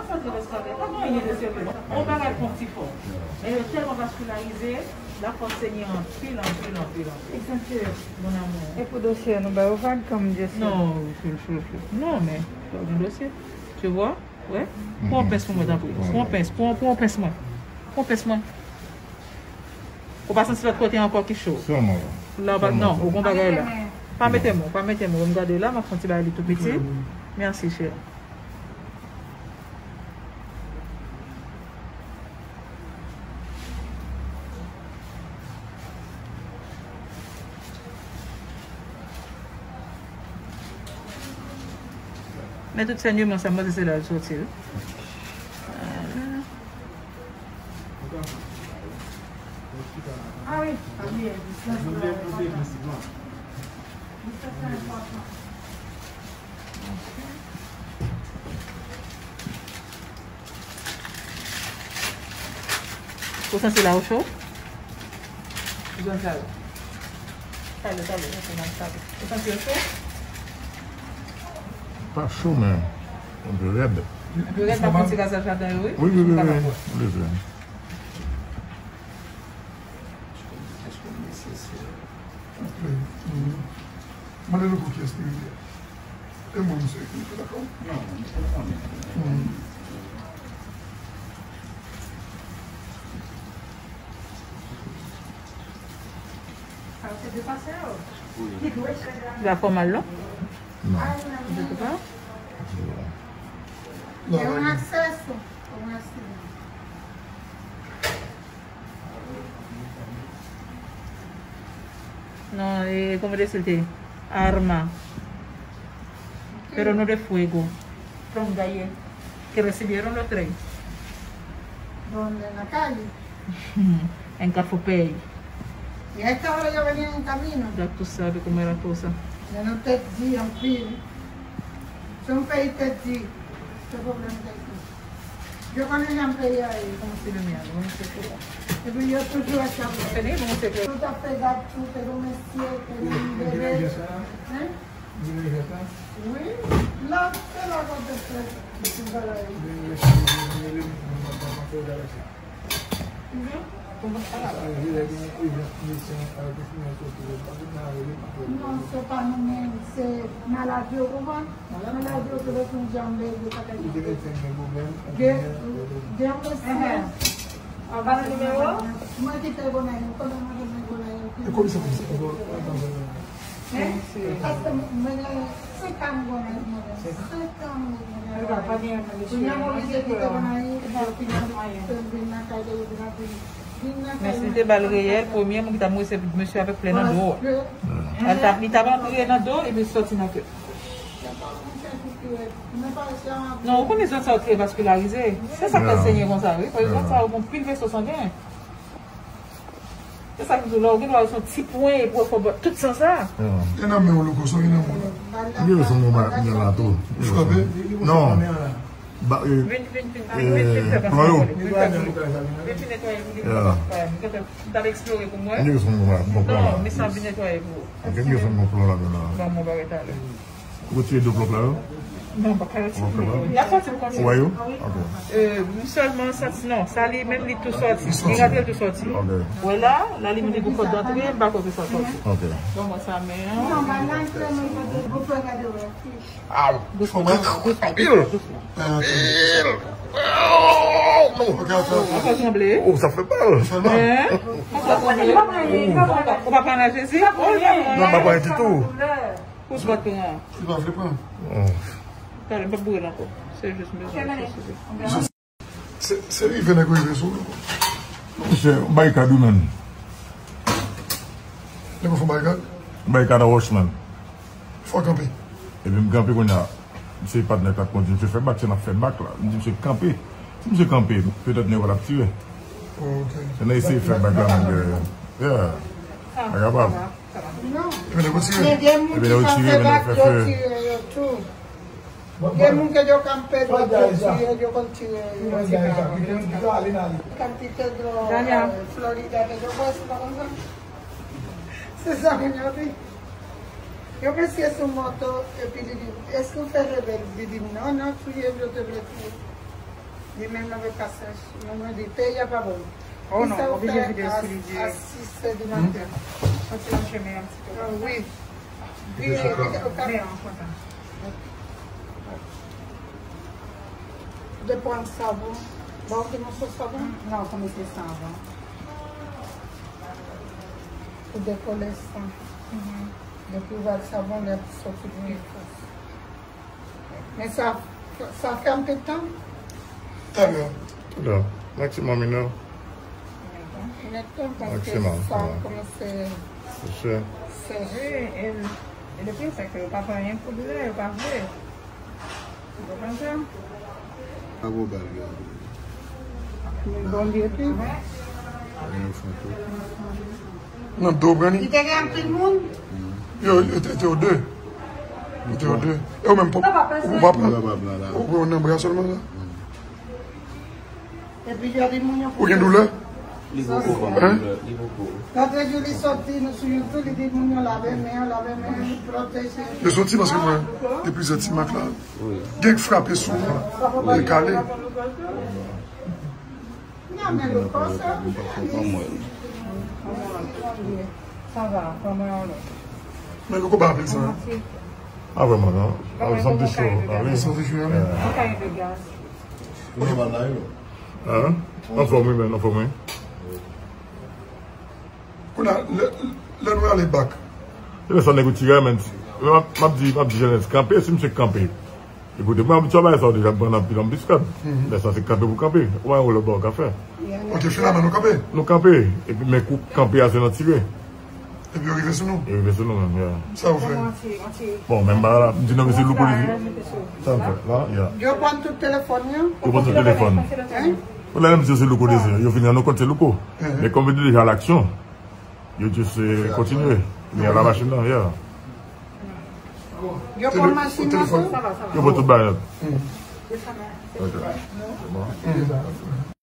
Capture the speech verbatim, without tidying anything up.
Sa te reskande, pa gen anyen de serye. On bagay k on ti fò. Men yo tèlman vaskilarize, la fòs Senyè anpil, anpil, anpil, anpil. Mon amour. E pou dosye a, nou ba yo vag kòm dosye? Non, chou, chou, chou. Non, men, pa gen dosye. Tu vois? Wè? Pran yon pens pou mwen, tanpri. Pran yon pens, pran, pran yon pens mwen. Pran yon pens mwen. Ou pa santi lòt kote ankò ki cho? Sèlman la. La, ou pa, non, ou gon bagay la. Pa mete men w, pa mete men w. M gade la, m ap fè yon ti bagay li tou piti. Mèsi, cheri. Men tout sènyèman sa, mwen se la l soti, wi. Ah wi, pa bliye, distans la enpòtan. Distans la enpòtan. Ou santi la ou cho? Ou santi la? Talè, talè, talè, talè. Ou santi yo cho? Pa cho, men yon pè rèd. Yon pè rèd, pa fon ti gaz a jaden yo, wi. Wi, wi, wi, wi. Leve. Mande nou pou kiyès nou ye. E mwen, misye, misye dakò? Non, misye konnen. Sa yo te depase yo. Li pa fè w mal, non? Non. Li pa? Non. E yon aksè sou, yon aksè. No, eh, ¿cómo decirte? Arma. Pero no de fuego. Pronto, ayer. Que recibieron los tres. ¿Dónde? ¿En la calle? En Cafopey. Y a esta hora yo venían en camino. Ya tú sabes cómo es la cosa. Yo no te di, en fin. Son país te di. ¿Qué problema es eso? Yo konnen jan peyi a ye. Kòman se menm ya, bon, se pou. Epi yo toujou ap chape. Fini, bon, se pou. Tout ap fè gad, tout, te gon mesye, te gon bebe. Hein? Wi, la, se la kote fè, ti bagay. Non, se pa nou menm, se maladi yo, konprann? Maladi yo te bezwen janbe, yo pa ka janbe. Gen, gen yon mesye. Anba nan nimewo? Mwen ki te Gonayiv, konnen mwen te Gonayiv. E komisè, komisè. Paske mwen gen senk an Gonayiv, mwen gen senk an Gonayiv. Kounye a mwen oblije kite Gonayiv, epi mwen vin nan kay de yo, vin nan Men si l te ba l reyèl, premye moun ki t ap mouri se mesye avèk flè nan do a. Li t ap, li t ap antre nan do epi l soti nan kè. Non, ou konnen zòn sa yo trè vaskilarize. Se sa k fè l senyen konsa, wi. Paske zòn sa yo gon pil veso sangen. Se sa k di w la, ou gen dwa wè se yon ti pwen epi w fè tout san sa. E nan men w, Louko, sa w gen nan men w la? M gen yon son konba kounye a la tou. Ou frape? Non. Ba, eh, vin, vin, vin, vin, vin, vin fè pase. Vin fè pase. Vin fè netwaye pou li. Yeah. M t ap eksplore pou mwen. M gen son bon plan la. Non, men sa vin netwaye pou ou. Ok, m gen son bon plan la, men la. Ban mwen bagay talè. Ou retire de blòk la, yo? Non, pa ka retire. Y ap sòti pou kontinye. Ou wè yo? Ok. Eh, m sèlman santi, non, sa li menm li tou sòti. Li rantre tou sòti. Ok. Wè la, la li mete pou kòd antre, m pa kwè ke sa sòti. Ok. Ban mwen sa men an. Non, ba la, antre, men, pou fè gade wè. Aw, fò mwen anpil. Anpil. Aw, non. Ou pa sanble. Oh, sa fè mal. Hein? Ou pa sanble. Ou pa pran nan Jezi? Oh, non, m pa pran ditou. Ou pa pran. Li pa vle pran. Talè, m p ap boure l ankò. Se jis m bezwen eksèsize. Se, se rive nèg rive sou nou. Misye, barikad wi menm. Nèg yo fè barikad? Barikad a Rochman. Fò kanpe. Epi m kanpe kounye a. Misye patnè k ap kondui, misye fè bak, se n ap fè bak la. M di misye kanpe. Si misye kanpe, petèt nèg yo t ap tire. Oh, ok. Se nan eseye fè bak la menm ke, yeah. Sa kapab. Epi nèg yo tire. Epi nèg yo tire, epi nèg yo fè fè. Gen moun ke yo kanpe, yo tire, yo konn tire. Kantite dlo, eh, Florida, ke yo bwè, se pa konsa. Se sa moun yo di. Yon mesye sou moto, epi li di, èske w fè rebèl? Li di, non, non, touye m, yo te vle touye. Li menm nan vle pa sèch. Mwen, mwen di, peyi a pa bon. Oh non, oblije vide sou li di. A sis è di maten. Santi nan chemen an ti pe. Ah, wi. Vire, vire, o kare. Men an kontan. Ou te pran savon. Ba ou te moso savon? Non, ou konn mete savon. Pou dekole san. Depi ou ba l savon, lè ap soti pou li fòs. Men sa, sa fè anpil tan? Talè. Talè. Maksimòm inè. Inè tan, paske sa kòmanse sèch. Wi, e, e le pire, se ke yo pa pran anyen pou doulè, yo pa vle. Ou konprann sa? Pa gwo bal, gade. Men bon, li epi. Nan do pran li? Li te gen anpil moun? Yo, yo te, te yo de. Yo te yo de. E ou menm, pou, ou pa pran? Ou pran nan bra sèlman la? Epi yo di moun yo. Ou gen doulè? Li poko ban m doulè, li poko. Lòt jou li soti nou sou YouTube, li di moun yo lave men yo, lave men yo, pwoteje. Yo soti paske mwen, gen plizyè ti mak la. Wi. Gen k frape sou mwen, li kale. Nan men Louko sa. Sa va, kòman w ye? Men Louko pa anpil sa. A, vrèman, non? A, santi cho. A, wi. Santi cho, wi. Nòmal la, yo. Hein? Anfòm, wi, men, anfòm, wi. Kounye a, lè, lè nou ale bak. Se lè sa nèg yo tire, men. M ap, m ap di, m ap di jènès, kanpe, si misye kanpe. Ekoute, mwen abitye a bagay sa yo deja, m pran anpil anbiskad. Lè sa se kanpe pou kanpe. Ou pa wè lòt bagay ou ka fè. Ok, finalman, nou kanpe? Nou kanpe. Epi, men kou kanpe a, se nan tire. Epi yo rive sou nou? Yo rive sou nou menm, ya. Sa yo fè? Bon, menm bagay la, m di non, men se Louko li di. Sa m fè, la, ya. Yo pran tout telefòn yo? Yo pran tout telefòn. Hein? Pou la, menm si se Louko li di, yo vin rann nou kont se Louko. Men kòm yo te deja a laksyon, yo just, eh, kontinye. Men a la machin nan, ya. Yo pran machin nan tou? Yo pran tout bagay. Ok. Se bon.